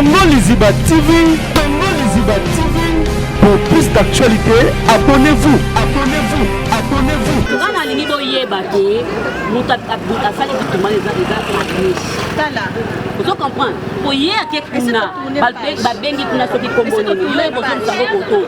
Congo Liziba TV, Congo Liziba TV. Pour plus d'actualités, abonnez-vous, abonnez-vous, abonnez-vous. Nga nalingi boyeba ke moto asali bitumba eza eza Agnes. Tala. Ozo comprendre? Po ye ake kuna babengi kuna soki kombo nini yo bozongisa ngo koto.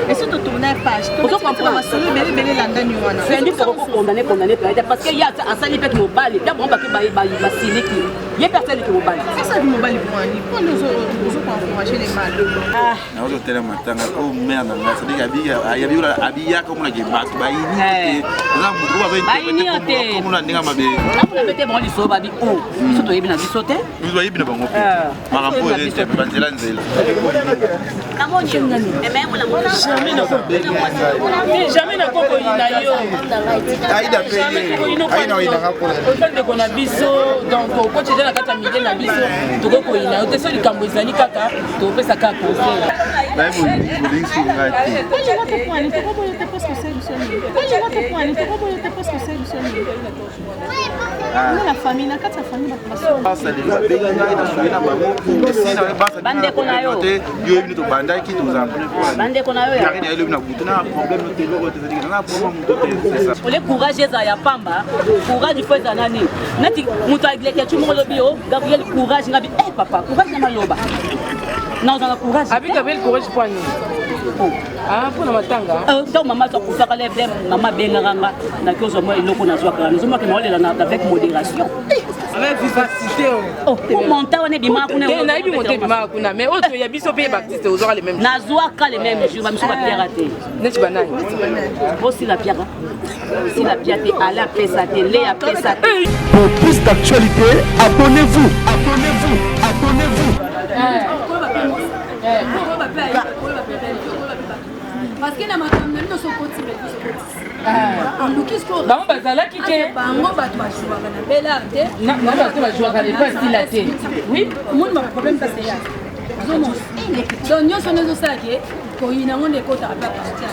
Esi to tourner page. Ozo comprendre? Masolo ebele ebele elandani wana. Fendi poko condamner condamner pe parce que ye asali pe mobali ya bango bake basiliki ye pe asali ki mobali. Asali mobali bwani. Mpo nde ozo ko encourager les mal. Ah. Nazo tela matanga o mère na nga c'est-à-dire abiyaka omonake bato bayini te eza moto oyo bazointerprete komona ndenge mabe. Namona pe te bango lisolo babi o biso toyebi na biso te. Biso bayebi na bango pe makambo oyo eza banzela nzela. Jamais nakokoyina yo oza ndeko na biso donc okoti eza na kati ya milieu na biso tokoki koyina yo te so likambo ezali kaka topesa kaka conseil. Bandeko na yo yo yebi tobandaki tozala bandeko na yo elobi na butu na problème te eloko te ezalaki na problème moto te c'est ça. Ole courage ezala ya pamba, courage il faut ezala nani neti moto alekeci moko olobi yo Gabriel courage ngabi eh papa courage na maloba na ozala courage. Abi Gabriel courage mpo nini? Ah, mpo na matanga. Ntango mama akufaka leve mama abengaka nga naki ozwa mwa eloko nazwaka nazomaki naolela avec modération. Avec vivacité. Oh, po monta wana ebimaka kuna. Te nayebi monta ebimaka kuna mais oyo toya biso mpe baptiste ozwaka le même. Nazwaka le même jour bamisu bapiaka te. Neti banani? Osila piaka. Osila pia te, ala apesa te, le apesa te. Pour plus d'actualités, abonnez-vous, abonnez-vous, abonnez-vous. Parce que na makambo na bino sokoti bango bazalaki te bango bato bajouaka na bela te bango bato bajouaka na epa sila te oui omoni ba problème parce ya ozomona donc nyonso wana ezosala ke koyina yango nde ekotaka mpe apartir.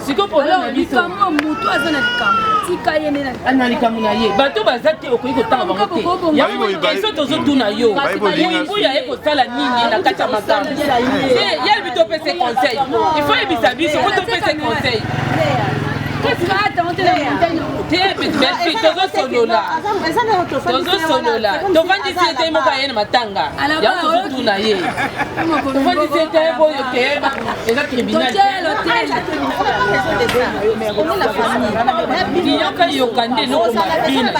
Sikoyo problème na biso likambo moto aza na likambo tika ye nde na likambo na ye bato baza te okoki kotanga bango te yango question tozotuna yo buyibuyi aye kosala nini na kati ya makambo te yebi topese conseil il faut yebisa biso po topese conseil te merci tozosolola tozosolola tovandisi ye te moko aye na matanga yango tozotuna ye tovandisi ye te boyo te eza tribunal liyoka yoka nde eloko mabina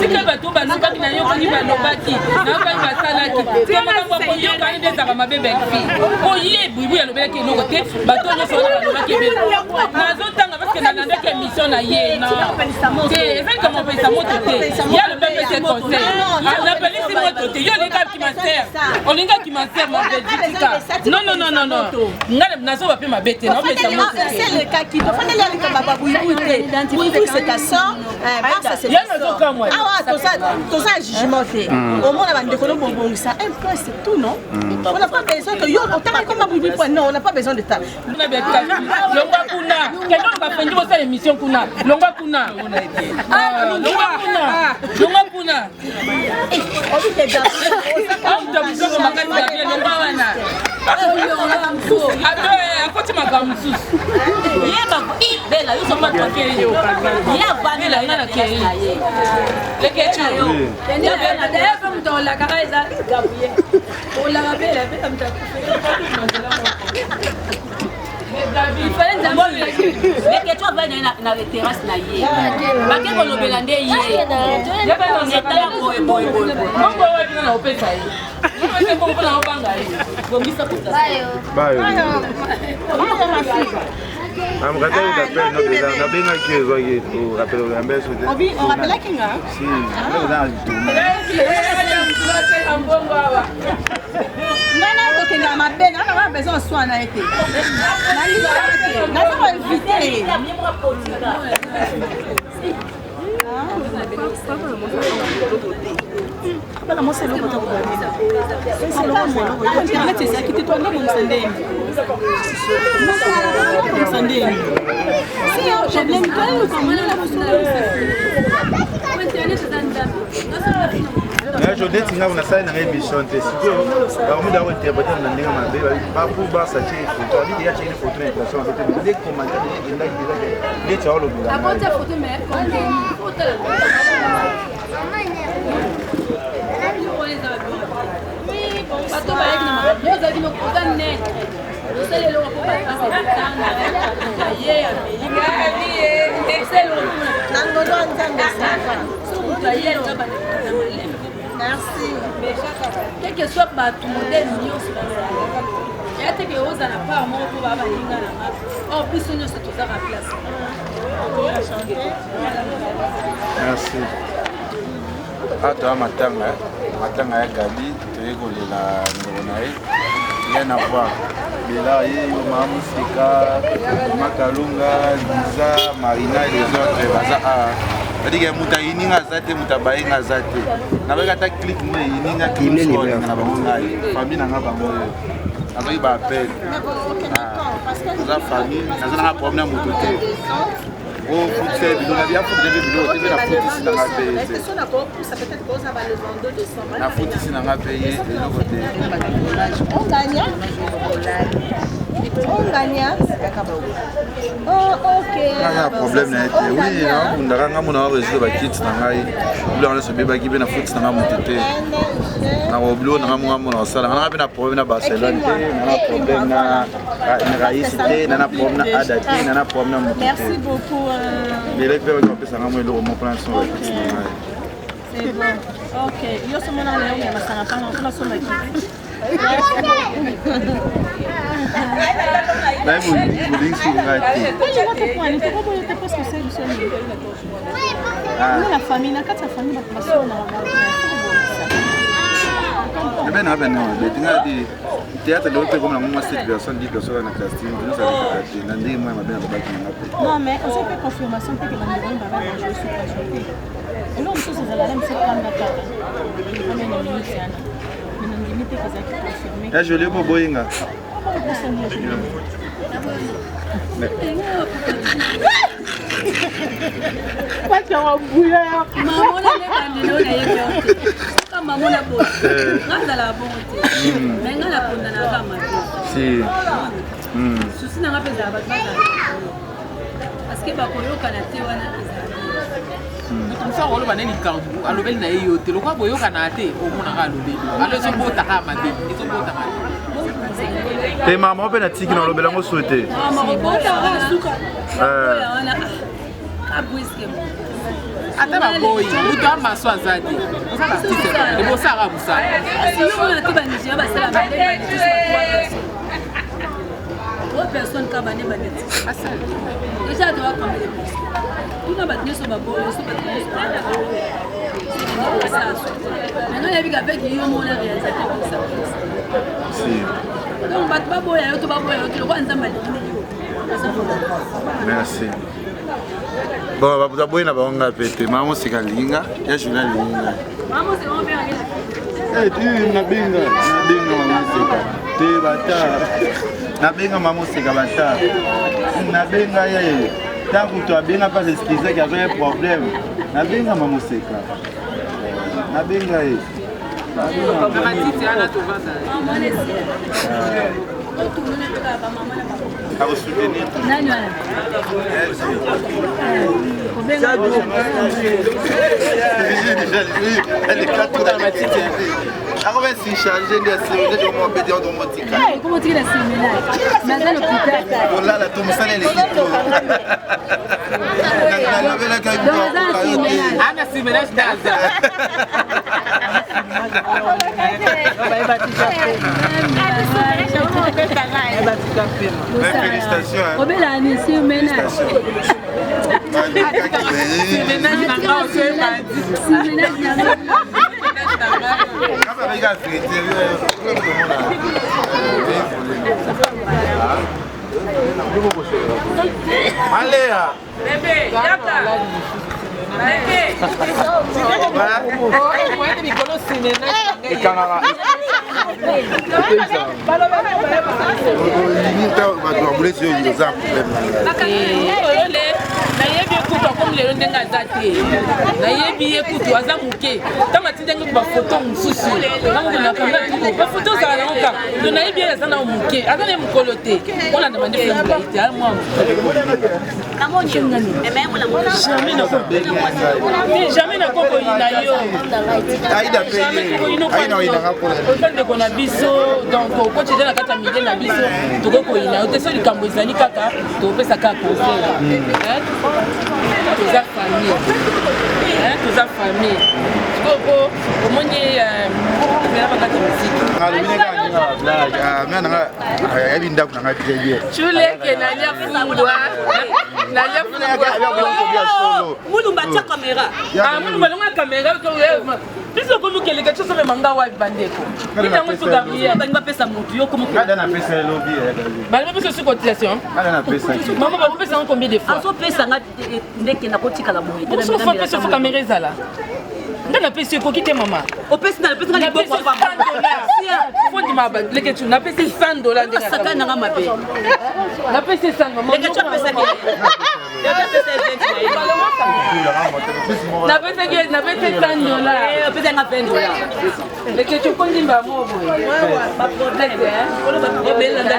tika bato balobaki nayokaki balobaki nayokaki basalaki te makambo ya koyoka nde ezalaka mabe belle fille oye buibui alobelaki eloko te bato nyonso wana balobaki ebele nazotanga parce que nalandaki émission na ye te eza likambo apelisa moto te ye alobi apesa conseil napelisi moto te yo olingaki master olingaki master ma Belgique tika non non non non non ngai nazoba mpe mabe te naopesa moto te tofandeli ya likambo ya babuibui te buibui c'est ta sœur Barça c'est ta sœur awa toza ya jugement te omona bandeko no bobongisa un point c'est tout non on n'a pas besoin que yo otanga koma buibui point non on n'a pas besoin de ça. Longwa kuna kende oluka fendi bosala émission kuna longwa kuna longwa kuna longwa kuna amuta makasi Gabriel longwa wana akoti makambo mosusu bela yo soma ye avandi na nga na kei lekecu d'ailleurs mpe moto olakaka eza Gabriel olaka bela bela moto lekecu avandi na na terrasse na ye bake kolobela nde ye etala boye boye boye mbongo wapi na opesa ye mbongo na obanga ye bongisa kuta bayo nabengaki ezwaki rappel oyambe so te orapelaki nga si nga na kokendaka mabe nga na besoin oswana ye te nalingaka te naza koinvite ye. Bana mwasi eloko te kobongisa. Internet ezalaki te, toanga bongisa ndeni. Bongisa ndeni. Si ya problème, toyeluka mwana na biso. Mais je neti nga nasali nanga émission te sikoyo bakomi dako interprete na ndenge mabe bapo barsa tie photo abiki ya tiaki photo na invitation mabe te nde commentaire deja ekendaki deja ke ndeti aolobela bato bayaki na makambo ozalaki oza net osali eloko mpo bato basetanga aye ameli osali eloko na ngolo ya nzambe so moto aye alinga bandeko na malembe. Merci. Quelque soit bato modele nyonso bazalaka ya teke ozala part moko mpo baa baninga na nga, or biso nyonso tozaka place. Merci. Awa toya matanga, matanga ya Gabi, toye kolela ndeko na ye, rien à voir. Bela ye yo, mama Moseka, mama Kalunga, Liza, Marina et les autres baza awa. C'est-à-dire que moto ayini nga aza te, moto abaye nga aza te. Nabaki ata clique mo eyini nga na bango, ngai famille na nga bango oyo nazwaki ba appel. Naza famille, naza nanga problème na moto te. Ofutise biloko na bia, futise mpe biloko te, mpe nafutisi na nga mpe ye te, nafutisi na nga mpe ye eloko te. Nga problème na ye te. Oui, nakundaka nga mona bareseau bakiti na ngai, biloko nyonso ebebaki mpe nafutisi na nga moto te. Na biloko na nga monga mona kosala nga mpe na problème na Barcelone te, na problème na Raïs te, na problème na Ada te, na problème na moto te. Lelo mpe baki bapesanga mo eloko moko mpona so bakiti na ngai. C'est bon. Ok. Yo somona na yo masanga panga mpona somaki. Naye bolingi soki ngai te. Na famille, na kati ya famille, bato basolo na ebe na bene mabe te. Ngai te, théâtre lelo mpe komona mwa 7 personnes, 10 personnes na casting nyonso alekaka te na ndenge mwa ya mabe na lobaki nanga mpe. Non, mais ozwi mpe confirmation mpe ke bandeko oyo baba bajouer sur te. Eloko mosusu ezala na mosu kanda kaka ame na minute wana, mais nandimi te kozalaki confirmé. Ya Jolie mpo boyinga. Mama na nde bandelo nayebi yo te. Soka mama na boye, nga azalaka bongo te, mais nga napondanaka mabe. Si. Susi nanga mpe ezala bato bazala parce que bakoyokana te, wana ezala. Moto mosusu akoloba nde likambo alobeli na ye yo te, lokwa boyokana te, omonaka alobeli alo, ezobotaka mabe, ezobotaka. Te, mama mpe natiki na olobela yango so te. Wana abwiske. Ata baboyi, moto amaso aza te, oza artiste, ebosaka mosala. Yomona te, Banigeria basala trois personnes ka bane baneti déjà toa combien de personnes tuna bato nyonso baboyo so bato nyonso. Maintenant yebi avec yo mona réalisateur. Si. Donc bato baboya yo to baboya yo te, lokola Nzambe alingi yo. Merci. Bon, baboyi na bango nga mpe te. Mama Moseka alingi nga, ya Julie alingi nga. Nabenga, nabenga mama Moseka te, bata nabenga mama Moseka, bata nabenga ye ntango to abenga mpe excusaki, azwa ye problème. Nabenga mama Moseka, nabenga ye. Matiti wana tovanda. Akosoutenir. Nani wana? Elle est quatre dans la petite. Akoma surcharge nde asirode omobedi omotika. Komotikela surmenage, mais aza l'hôpital. Kolala to mosala eleki to nalobelaka. Donc aza na surmenage. Ana surmenage nde aza. Félicitations. Obela ni surmenage. Surmenage na nga ozoyebandi. Surmenage na nga. Kama vérité, komona Alea. Bebe yaka. Ekangaka olingi ta bato ya bulesi oyo oza problème na ngai. Nayebi ye kutu akomi lelo ndenge aza te, nayebi ye kutu aza moke. Ntango atindaki bafoto mosusu, namonakanga bafoto ozala nango kaka to nayebi ye aza nao moke, aza na ye mokolo te. Olanda mandefu ya molai te, aza mwa moke. Jamais nakokoyina yo, oza ndeko na biso, donc okoti eza na kati ya milieu na biso, tokoki koyina yo te. So likambo ezali kaka topesa kaka conseil, toza famille, toza famille. Sikoyo po omoni ezala bakati ya miziki. Alobi nanga ayebi ndako nanga bien bien. Culeke nalia fungwa, nalia fungwa. Mulumba tia kamera. Mulumba longa kamera. Biso okomi okeleka ti ozomema nga wapi bandeko? Ntango so Gabriel bangi bapesa motu yo komo. Balobi biso su cotisation. Mama, bakopesa yango combien de fois? Azopesa nga ndeke nakotikala boye. Bonso fo apesa, fo kamera ezala. Nga napesi, ekoki te mama. Opesi na napesi nga liboko. Fo ndima leketu, napesi 100 $. Ndenge asaka nanga mabe. Napesi 100. Leketu apesaki. Napesaki, napesi 100 $. Opesanga 20 $. Leketu kondimba mo boye. Obelanda.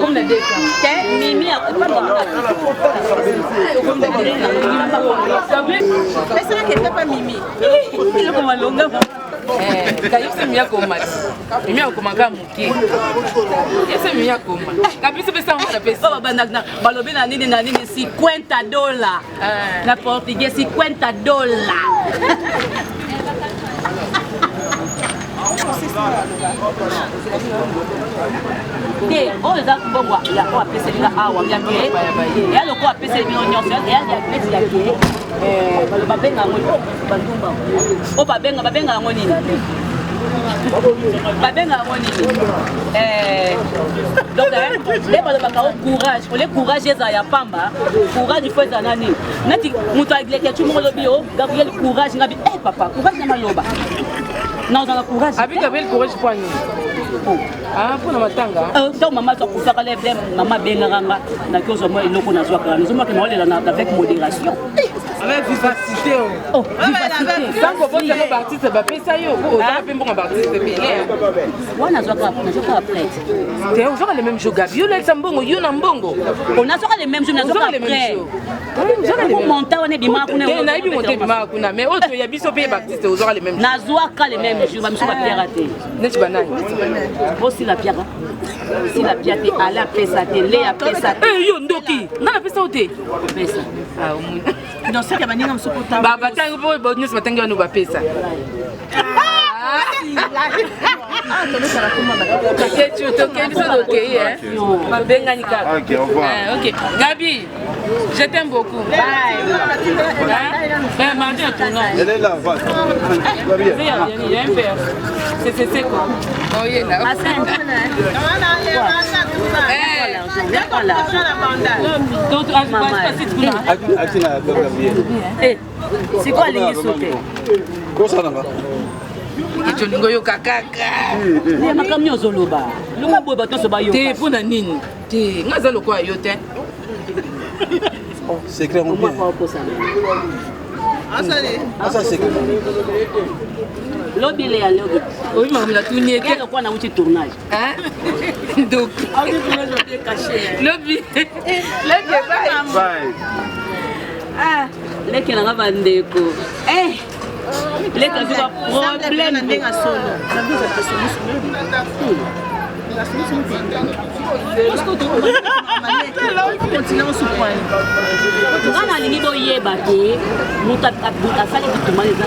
Comme na deka. Te mimi. Pesaka epepa mimi. Eloko malonga. Kayebisa mimi akoma ti mimi akoma kaka moke, yebisa mimi akoma kabisa, pesa ngo napesi. Balobi na nini na nini, 50 dola na portugais, 50 dola. Te, oyo eza mbongo ya oyo apeseli nga awa ya ke ya lokola apeseli bino nyonso ya neti ya ke babenga yango bandumba oyo babenga yango nini, babenga yango nini? Donc nde balobaka o courage ole, courage ezala ya pamba. Courage faut ezala nani neti moto alekeci moko olobi o Gabriel courage ngabi e papa courage na maloba na ozala courage. Abi Gabriel courage po nini? Ah, mpona matanga. Ntango mama azo akufaka leve, mama abengaka nga, naki ozwa mwa eloko nazwaka, nazomaki naolela avec modération. Avec vivacité. Oh, vivacité. Sango botano baartiste bapesa yo, ozaka mpe mbongo baartiste ebele. Wana nazwaka après. Te, ozwaka le même jour. Gabi, yo lalisa mbongo, yo na mbongo. Nazwaka le même jour, nazwaka après monta wana ebimaka kuna. Nayebi monta ebimaka kuna, mais oyo toya biso mpe baartiste, ozwaka le même jour. Nazwaka le même jour, bamiso bapiaka te. Neti banani? Osila piaka, osila pia te, ale apesa te, le apesa te. Yo ndoki, nga napesa yo te. Opesa. Donc soki baninga mosusu. Batangi mpo nyonso batangi wana bapesa. Kechu, tokei biso, tokei babengani kaka. Ok, au revoir. Ok Gabi, je t'aime beaucoup. Bye. Ben, mardi na tournage. Elle est là, va. Va bien. Il y a un père. C'est c'est quoi? Oh, il est là. L'argent. Donc, ah, je passe passer kuna. Sikoyo alingi so te. Etolingo yoka kaka. Makambo nyonso ozoloba, loba boye, bato nyonso bayoka. Te, mpo na nini te? Nga aza lokola yo te. Secret yango bien. Asa secret. Lobi le ya lobi. Oyi makambo natuni ete. Lokola nauti tournage. Ndoki, lobi leke. Bye. Leke nanga bandeko, leke azwi problème. Problème. Ndenge solo continue osupwani. Nga nalingi boyeba ke moto asali bitumba eza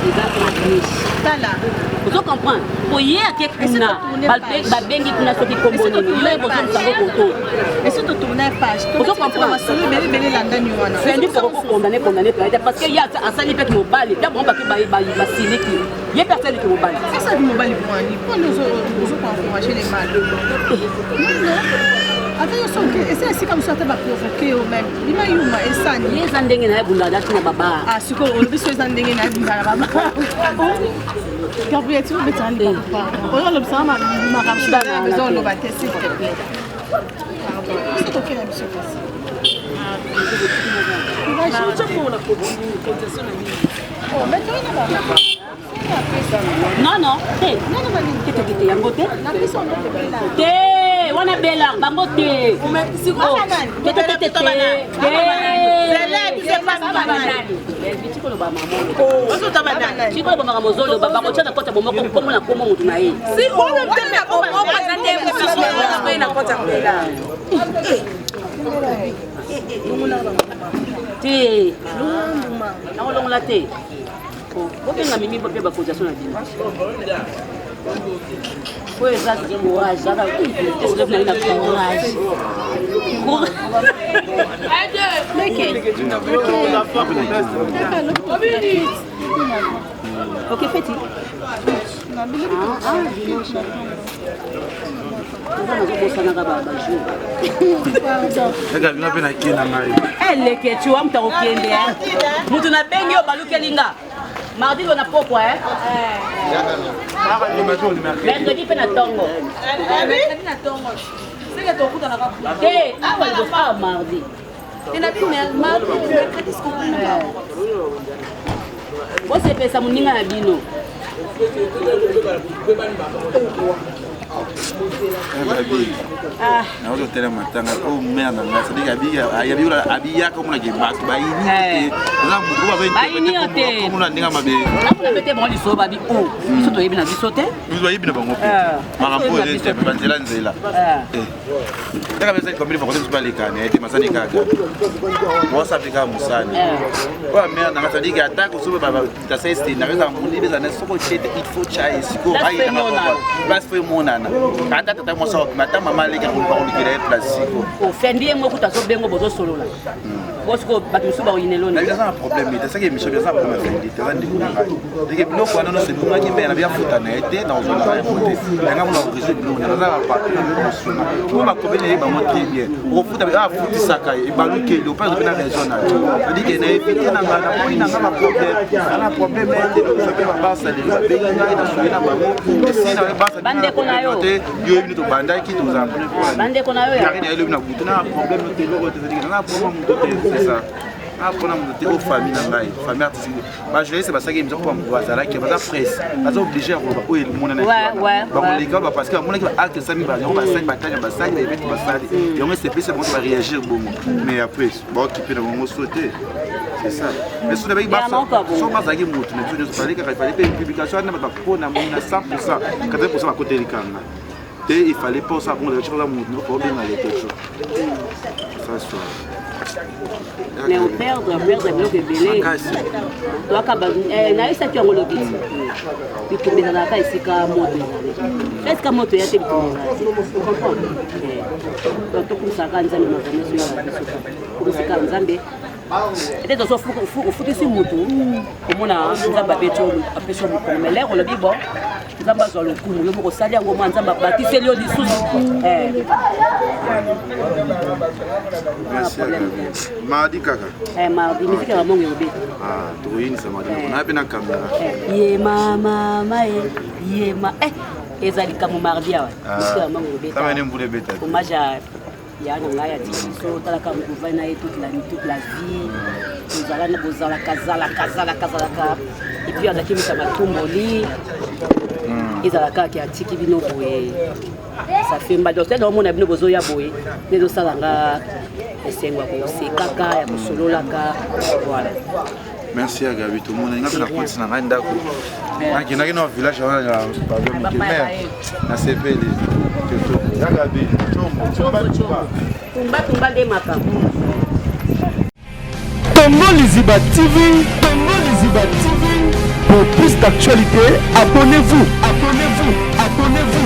Agnes. Tala. Ozo comprendre, po ye ake kuna, babengi kuna soki kombo nini, yo bozongisango koto. Esi totourne page. Ozo comprendre? Masolo ebele ebele elandani wana. Fendi koko condamné, condamné pe parce que ye asali mpe mobali mpe bango bake basiliki, ye mpe asaliki mobali. Asali mobali bwani mpona ozokoencourage le mal? Non, non. Ata yo soki esa esika mosusu ata baprovoke yo meme bima yuma esani ye eza ndenge na ye bundaka tina baba. Ah sikoyo olobi so eza ndenge na ye bundaka baba. Gabriel ti obetaka libaku pardon. Oyo olobisaka makambo mosusu na besoin oloba te s'il te plaît. Pardon. Biso tokenda biso kasi. Oh, mais toyina ba Non, non, te. Te, te, te, yango te. Te, wana bela, bango te. Oh, te, te, te, te, te. Tikoloba makambo ozoloba bakotya na kota bomoko nkombo na nkombo motu na ye. Te, nakolongola te. Bobenga mimi mpe bacotisation na bino oyo eza courage esleve na courage. Ok, feti eza nazobosanaka bajour. Eka bino mpe nake na ngai. Eleke tu wa moto akokende moto nabengi yo balukeli nga mardi lo na pokwa, mercredi mpe na ntongo te awa liboso awa mardi. Bosepesa moninga na bino. Gabi, nazotela matanga o mare na ngai, c'est-à-dire abiyaka omonake bato bayini te, eza motu Bayini yo te. bazokomona ndenge mabe. Namona mpe te bango lisolo babi o biso toyebi na biso te. Biso bayebi na bango mpe makambo oyo eza te banzela nzela kaka beza likambo fakote biso balekana ete masani kaka wasapi kaka mosani oyo mare nanga, c'est-à-dire ata kosobe tasa scénario eza moni bezana soko tie te, il faut tya esiko. Place faut emonana. Place faut emonana, ata tata mwasi akokima, ata mama aleki akolukela ye place siko. Ofendi ye moko azobengo bozosolola bosiko bato mosusu bakoyinelo. Na eza na problème te, saki émission eza problème afendi te, eza ndeko na ngai deke biloko wana nyonso ebungaki mpe na biafuta na ye te, na kozongaka yango te yanga mona koreseau biloko na naza bapapier na kosunga po bakobeli ye bango très bien okofuta afutisaka ye ebalukeli opa ezope na raison na yo, c'est-à-dire que na évite na ngai naboyi na ngai baproblème na problème te lokoso mpe babasa lelo babengi ngai nasoki na bango esi na basa. Bandeko na yo. Te yo yebi tobandaki tozala. Bandeko na yo ya. Na yelobi na butu na problème te, eloko te, c'est-à-dire que na problème moto te, c'est ça, na mpona moto te o famille na ngai, famille artistique, bajournaliste basalaki émission mpo bamoto bazalaki baza presse, baza obligé ya koloba oyo emonana. Bakoleka ba parce que bamonaki baacte esami yango, basali batanya, basali baevete, basali yango esepesi bango baréagir bongo, mais après baokipe na bango so te, c'est ça. Mais so nabaki so bazalaki motu na biso nyonso fallait kaka ifale mpe publication wana bato bakona moni na 100 80 bakotelikanga te, il fallait pas osala bongo lelo motu obenga lekecho ça soit. Mais operdre perdre biloko ebele toaka nayebisaki yango lobi ti bitumba ezalaka esika moto ezali, esika moto eya te bitumba ezala te, comprendre. Donc tokumisaka Nzambe makambo nyonso ya biso, kumisaka Nzambe peut-être oso ofutisi motu komona Nzambe abeti apesi yo mokolo, mais lere olobi bon Nzambe azwa lokumu, yo moko osali yango mwa Nzambe abatiseli yo lisusu. Merci. Mardi kaka. Mardi musique ya bamongo ekobeta. Tokoyinisa mardi na mpe na caméra. Ye mama ye ye ma eza likambo mardi awa musique ya bamongo ekobeta. Tama ne mbula ebeta. Hommage ya ya na ngai atiki biso, talaka mokovai na ye toute la vie tozala na bozalaka zalaka zalaka zalaka et puis azalaki misa matumboli ezalaka kaka atiki bino boye, ça fait mal. Donc naomona bino bozoya boye nde ezosala nga esengo ya kosekaka ya kosololaka, voilà. Merci ya Gabi, tomona nga mpe nakotisi na ngai ndako, nakendaki na village wana ya pardon mike mare nasepeli toto ya Gabi Chombo tumba tumba nde makambo. Congo Liziba TV, Congo Liziba TV. Pour plus d'actualités, abonnez-vous, abonnez-vous, abonnez-vous.